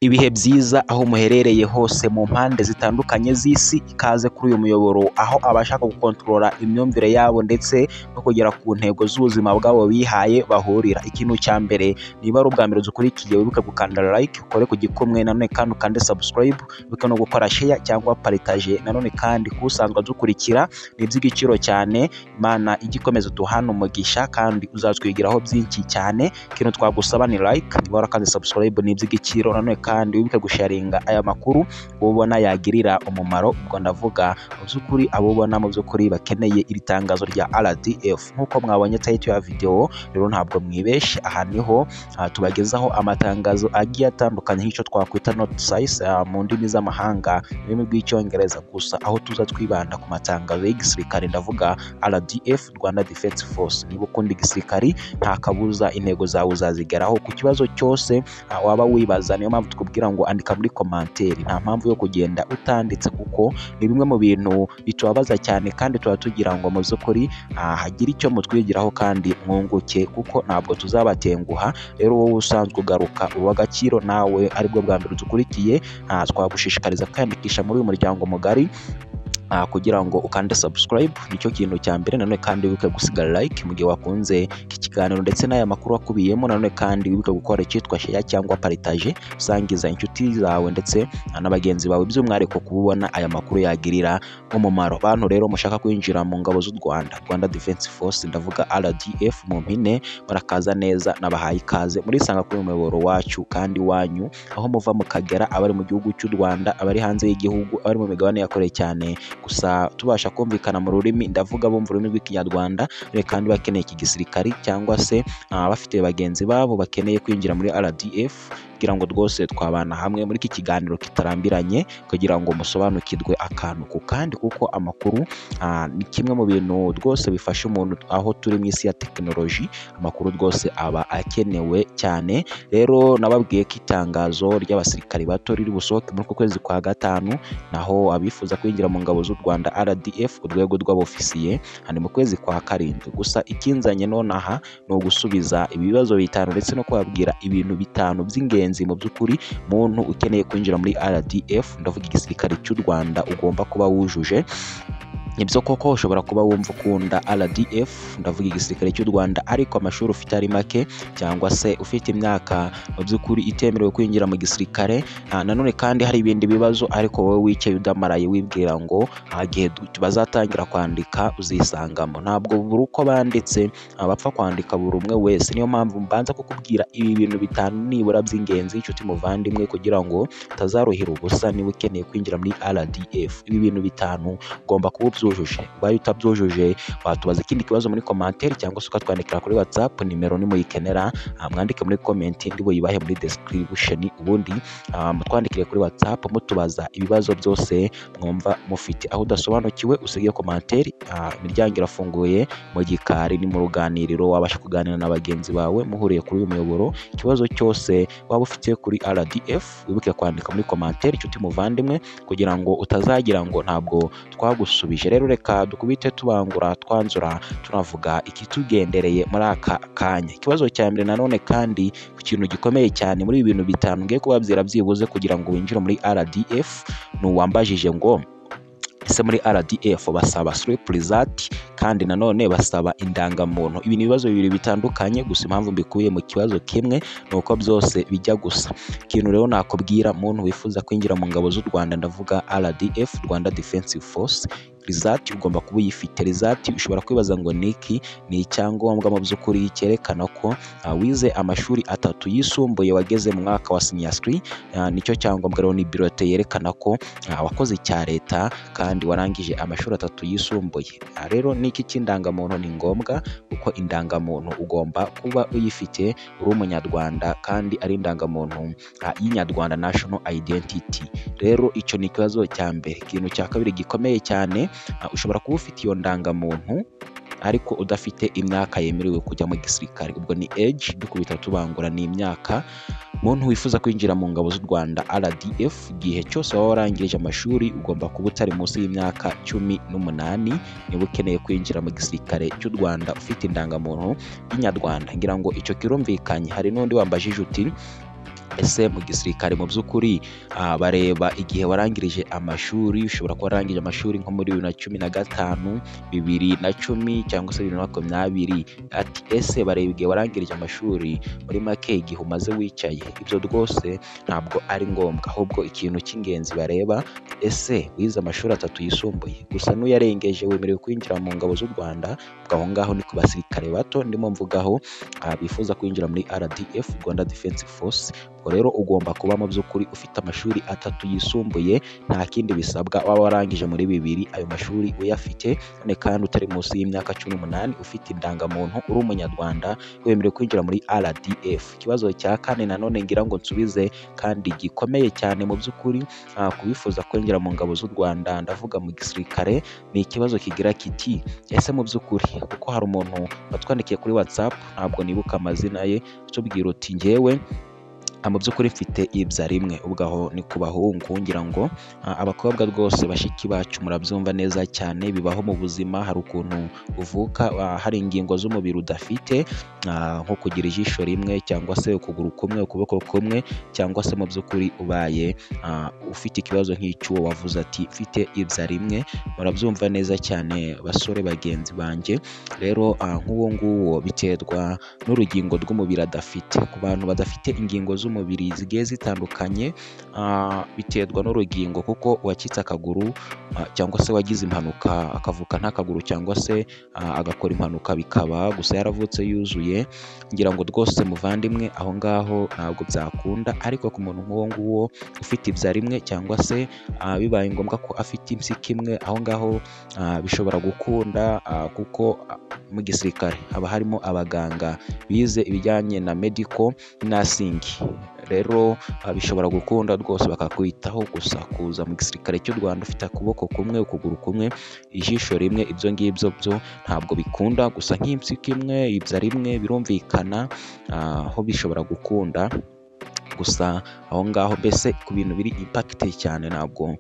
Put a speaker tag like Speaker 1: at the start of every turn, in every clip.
Speaker 1: Ibihe byiza aho muherereye hose mu mpande zitandukanye z'isi, ikaze kuri uyu muyoboro aho abashaka gukontorora imyumvire yabo ndetse no kugera ku ntego z'ubuzima bwabo bihaye bahurira. Ikintu cya mbere, niba ari ubwa mbere dukurikiye, wibuke gukanda like, ukore ku gikumwe, nanone kandi ukande subscribe, wibuke no gukora share cyangwa partage. Nanone kandi kusanzwe dukurikira ni iby'igiciro cyane. Imana ijye ikomeza duhana umugisha kandi uzatwigiraho byinshi cyane. Ikintu twagusaba ni like, niba warakanze subscribe ni iby'igiciro. Nanone kandi wibuke gusharinga aya makuru ubona yagirira umumaro, ubwo ndavuga mu by'ukuri abo ubona mu by'ukuri bakeneye iri tangazo rya RDF. Nk'uko mwabonye title ya video rero, ntabwo mwibeshe, aha niho tubagezaho amatangazo agiye atandukanye nk'icyo twakwita notice mu ndimi z'amahanga, mu rurimi rw'Icyongereza gusa, aho tuza twibanda ku matangazo y'igisirikare, ndavuga RDF, Rwanda Defense Force. Niba ukunda igisirikari, nta kabuza intego zawe uzazigeraho ku kibazo cyose waba wibaza. Niyo mpamvu tukubwira ngo andika muri commentaire, nta mpamvu yo kugenda utanditse, kuko ni bimwe mu bintu bitubabaza cyane, kandi tuba tugira ngo mu by'ukuri hagire icyo mutwigiraho kandi mwunguke, kuko ntabwo tuzabatenguha. Rero wowe usanzwe ugaruka uw'agaciro, nawe aribwo bwa mbere udukurikiye, twagushishikariza kwiyandikisha muri uyu muryango mugari kugira ngo ukande subscribe, nicyo kintu cya mbere. Nanone kandi wibuke gusiga like mu gihe wakunze iki kiganiro ndetse n'aya makuru akubiyemo. Nanone kandi wibuke gukora icyitwa share cyangwa partage, usangiza inshuti zawe ndetse na bagenzi bawe, by'umwihariko kububona aya makuru yagirira umumaro. Bantu rero mushaka kwinjira mu ngabo z'u Rwanda, Rwanda Defense Force, ndavuga RDF mu mpine, murakaza neza, nabahaye ikaze. Murisanga kuri umuyoboro wacu kandi wanyu, aho muva mukagera, abari mu gihugu cy'u Rwanda, abari hanze y'igihugu, abari mu migabane ya kure cyane, gusa tubasha kumvikana mu rurimi, ndavuga bumva ururimi rw'Ikinyarwanda kandi bakeneye iki gisirikari, cyangwa se bafite bagenzi babo bakeneye kwinjira muri RDF, kugira ngo rwose twabana hamwe muri iki kiganiro kitarambiranye, kugira ngo musobanukirwe akantu ku kandi, kuko amakuru ni kimwe mu bintu rwose bifasha umuntu. Aho turi mu isi ya tekinoloji, amakuru rwose aba akenewe cyane. Rero nababwiye ko itangazo ry'abasirikari bato riri busohoke muri uku kwezi kwa gatanu, naho abifuza kwinjira mu ngabo z'u Rwanda RDF ku rwego rw'abofisiye ni mu kwezi kwa karindwi. Gusa ikinzanye nonaha ni ugusubiza ibibazo bitanu ndetse no kubabwira ibintu bitanu by'ingenzi mu by'ukuri muntu ukeneye kwinjira muri RDF, ndavuga igisirikare cy'u Rwanda, ugomba kuba wujuje. Nibyo koko ushobora kuba wumva ukunda RDF, ndavuga igisirikare cy'u Rwanda, ariko amashuri ufite ari make, cyangwa se ufite imyaka mu by'ukuri itemerewe kwinjira mu gisirikare. Nanone kandi hari ibindi bibazo, ariko wowe wicaye udamaraye wibwira ngo igihe bazatangira kwandika uzisangamo. Ntabwo buri uko banditse bapfa kwandika buri umwe wese. Niyo mpamvu mbanza kukubwira ibi bintu bitanu nibura by'ingenzi, inshuti muvandimwe, kugira ngo utazaruhira ubusa. Niba ukeneye kwinjira muri RDF, ibi bintu bitanu ugomba kuba ubyujuje. Ubaye utabyujuje, watubaza ikindi kibazo muri commentaire cyangwa se ukatwandikira kuri WhatsApp. Nimero nimuyikenera mwandike muri comment, ndi buyibahe muri description, ubundi mutwandikire kuri WhatsApp mutubaza ibibazo byose mwumva mufite. Aho udasobanukiwe usige commentaire, imiryango irafunguye mu gikari, ni mu ruganiriro, wabasha kuganira na bagenzi bawe muhuriye kuri uyu muyoboro. Ikibazo cyose waba ufite kuri RDF, wibuke kwandika muri commentaire, inshuti muvandimwe, kugira ngo utazagira ngo ntabwo twagusubije. Rero reka dukubite tubangura, twanzura, tunavuga ikitugendereye muri aka kanya. Ikibazo cya mbere, nanone kandi ku kintu gikomeye cyane muri ibi bintu bitanu ngiye kubabwira byibuze kugira ngo winjire muri RDF, ni uwambajije ngo ese muri RDF basaba slip result, kandi nanone basaba indangamuntu? Ibi ni ibibazo bibiri bitandukanye, gusa impamvu mbikuye mu kibazo kimwe ni uko byose bijya gusa. Ikintu rero nakubwira muntu wifuza kwinjira mu ngabo z'u Rwanda, ndavuga RDF, Rwanda Defensive Force, result ugomba kuba uyifite. Result ushobora kwibaza ngo niki? Ni icyangombwa mu by'ukuri cyerekana ko wize amashuri atatu yisumbuye, wageze mu mwaka wa senior 3. Nicyo cyangombwa rero, ni bulletin yerekana ko wakoze icya leta kandi warangije amashuri atatu yisumbuye. Rero niki cy'indangamuntu ni ngombwa, kuko indangamuntu ugomba kuba uyifite uri umunyarwanda, kandi ari indangamuntu y'inyarwanda, national identity. Rero icyo ni ikibazo cya mbere. Ikintu cya kabiri gikomeye cyane, ushobora kuba ufite iyo ndangamuntu ariko udafite imyaka yemerewe kujya mu gisirikare, ubwo ni age. Dukubita tubangura, ni imyaka. Muntu wifuza kwinjira mu ngabo z'u Rwanda RDF, igihe cyose waba warangije amashuri ugomba kuba utari munsi y'imyaka 18 niba ukeneye kwinjira mu gisirikare cy'u Rwanda ufite indangamuntu y'inyarwanda. Ngira ngo icyo kirumvikanye. Hari n'undi wambajije uti Ese mu gisirikare mu by'ukuri bareba igihe warangirije amashuri? Ushobora kuba warangije amashuri nko muri 2015, 2010 cyangwa se 2020. Ati ese bareba igihe warangirije amashuri, muri make igihe umaze wicaye? Ibyo rwose ntabwo ari ngombwa, ahubwo ikintu cy'ingenzi bareba, ese wize amashuri 3 yisumbuye? Gusa n'uyarengeje wemerewe kwinjira mu ngabo z'u Rwanda. Ubwo aho ngaho ni ku basirikare bato ndimo mvugaho, bifuza kwinjira muri RDF, Rwanda Defense Force. Ubwo rero ugomba kuba mu by'ukuri ufite amashuri 3 yisumbuye, nta kindi bisabwa. Waba warangije muri 2 ayo mashuri uyafite, none kandi utari munsi y'imyaka 18, ufite indangamuntu, uri umunyarwanda, wemerewe kwinjira muri RDF. Ikibazo cya kane nanone ngira ngo nsubize kandi gikomeye cyane mu by'ukuri kubifuza kwinjira mu ngabo z'u Rwanda, ndavuga mu gisirikare, ni ikibazo kigira kiti ese mu by'ukuri, kuko hari umuntu watwandikiye kuri WhatsApp, ntabwo nibuka amazina ye, tubwira uti njyewe mu by'ukuri mfite ibya rimwe. Ubwo aho ni ku bahungu, ngira ngo abakobwa rwose bashiki bacu murabyumva neza cyane, bibaho mu buzima. Hari ukuntu uvuka hari ingingo z'umubiri udafite, nko kugira ijisho rimwe cyangwa se ukuguru kumwe, ukuboko kumwe, cyangwa se mu by'ukuri ubaye ufite ikibazo nk'icy'uwo wavuze ati mfite ibya rimwe. Murabyumva neza cyane basore bagenzi banjye. Rero nk'uwo nguwo biterwa n'urugingo rw'umubiri adafite. Ku bantu badafite ingingo z'umubiri zigiye zitandukanye, biterwa n'urugingo, kuko uwacitse akaguru cyangwa se wagize impanuka akavuka nta kaguru, cyangwa se agakora impanuka bikaba gusa yaravutse yuzuye, ngira ngo rwose muvandimwe aho ngaho ntabwo byakunda. Ariko ku muntu nk'uwo nguwo ufite ibya rimwe cyangwa se bibaye ngombwa ko afite impyiko imwe, aho ngaho bishobora gukunda, kuko mu gisirikare haba harimo abaganga bize ibijyanye na medical nursing. Rero bishobora gukunda rwose bakakwitaho. Gusa kuza mu gisirikare cy'u Rwanda ufite akaboko kumwe, ukuguru kumwe, ijisho rimwe, ibyo ngibyo byo ntabwo bikunda. Gusa nk'impyiko imwe, ibya rimwe birumvikana aho bishobora gukunda. Gusa aho ngaho mbese ku bintu biri impact cyane ntabwo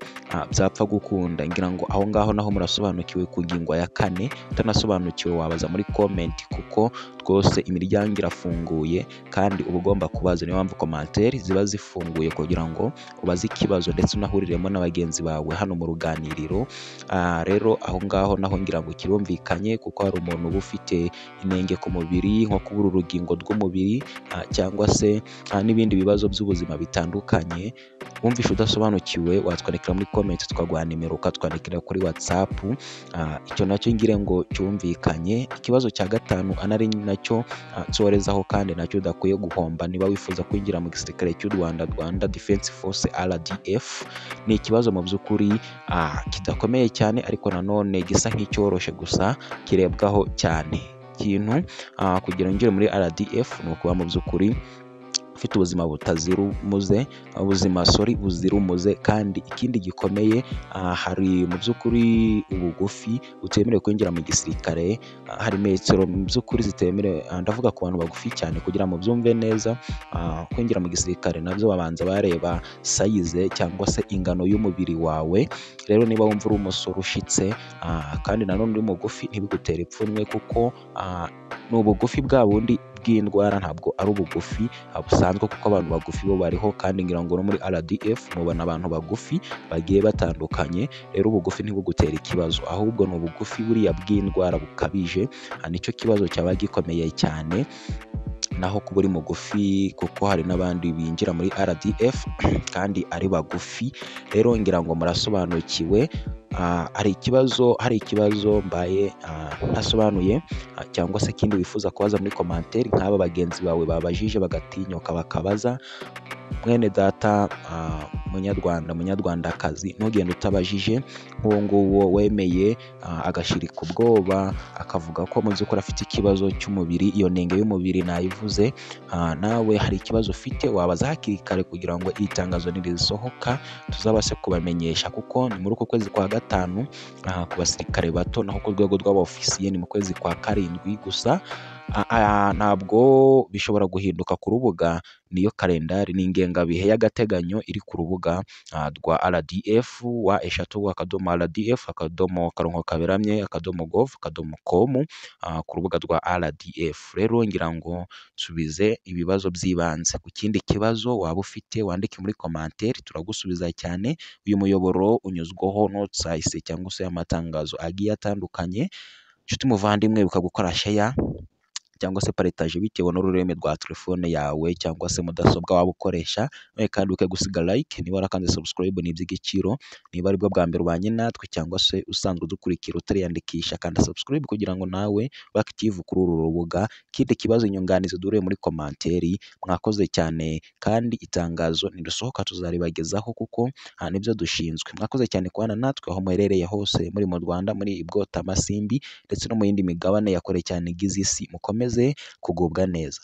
Speaker 1: byapfa gukunda. Ngira ngo aho ngaho naho murasobanukiwe ku ngingo ya kane. Utanasobanukiwe wabaza muri comment, kuko rwose imiryango irafunguye kandi uba ugomba kubaza. Niyo mpamvu commentaire ziba zifunguye kugira ngo ubaze ikibazo ndetse unahuriremo na bagenzi bawe hano mu ruganiriro. Rero aho ngaho naho ngira ngo kirumvikanye, kuko hari umuntu uba ufite inenge ku mubiri nko kubura urugingo rw'umubiri, cyangwa se n'ibindi bibazo by'ubuzima bitandukanye. Wumvishe udasobanukiwe watwandikira muri comment, tukaguha nimero, ukatwandikira kuri WhatsApp. Icyo nacyo ngire ngo cyumvikanye. Ikibazo cya gatanu anari nacyo nsorezaho kandi nacyo udakwiye guhomba niba wifuza kwinjira mu gisirikare cy'u Rwanda, Rwanda Defense Force RDF, ni ikibazo mu by'ukuri kidakomeye cyane, ariko nanone gisa nk'icyoroshe, gusa kirebwaho cyane. Ikintu kugira ngo winjire muri RDF ni ukuba mu by'ukuri ufite ubuzima butazira umuze, ubuzima sorry buzira umuze. Kandi ikindi gikomeye, hari mu by'ukuri ubugufi butemerewe kwinjira mu gisirikare, hari metero mu by'ukuri zitemerewe. Ndavuga ku bantu bagufi cyane kugira ngo byumve neza. Kwinjira mu gisirikare nabyo babanza bareba size cyangwa se ingano y'umubiri wawe. Rero niba wumva uri umusore ushitse kandi nanone uri mugufi, ntibigutere ipfunwe, kuko ni ubugufi bwa bundi bw'indwara, ntabwo ari ubugufi busanzwe, kuko abantu bagufi bo bariho. Kandi ngira ngo no muri RDF mubona abantu bagufi bagiye batandukanye. Rero ubugufi ntibugutera ikibazo, ahubwo ni ubugufi buriya bw'indwara bukabije, nicyo kibazo cyaba gikomeye cyane. Naho kuba uri mugufi, kuko hari n'abandi binjira muri RDF kandi ari bagufi. Rero ngira ngo murasobanukiwe. Hari ikibazo mbaye ntasobanuye, cyangwa se ikindi wifuza kubaza muri commentaire nk'aba bagenzi bawe babajije bagatinyuka bakabaza, mwene data munyarwanda, munyarwandakazi, ntugende utabajije. Nk'uwo nguwo wemeye agashirika ubwoba akavuga ko mu by'ukuri afite ikibazo cy'umubiri, iyo nenge y'umubiri nayivuze. Nawe hari ikibazo ufite wabaza hakiri kare kugira ngo iri tangazo nirisohoka tuzabashe kubamenyesha, kuko ni muri uku kwezi kwa 5 ku basirikare bato, naho ku rwego rw'abofisiye ni mu kwezi kwa 7. Gusa Ntabwo bishobora guhinduka ku rubuga, niyo kalendari, ni ingengabihe y'agateganyo iri ku rubuga rwa RDF www.rdf.-.gov.com, ku rubuga rwa RDF. Rero ngira ngo nsubize ibibazo by'ibanze. Ku kindi kibazo waba ufite wandike muri commentaire, turagusubiza cyane. Uyu muyoboro unyuzwaho notices cyangwa se amatangazo agiye atandukanye. Nshuti muvandimwe, ibuka gukora share cyangwa se partage bitewe n'ururimi rwa telefone yawe cyangwa se mudasobwa waba ukoresha, kandi wibuke gusiga like. Niba warakanze subscribe ni iby'igiciro, niba aribwo bwa mbere ubanye natwe cyangwa se usanzwe udukurikira utariyandikisha, kanda subscribe kugira ngo nawe ube active kuri uru rubuga. Ikindi kibazo, inyunganizi, dore muri commentaire. Mwakoze cyane, kandi itangazo nirisohoka tuzaribagezaho kuko nibyo dushinzwe. Mwakoze cyane kubana natwe aho muherereye hose, muri mu Rwanda, muri Ibwota Masimbi ndetse no mu yindi migabane ya kure cyane igize isi. Mukomeze kugubwa neza.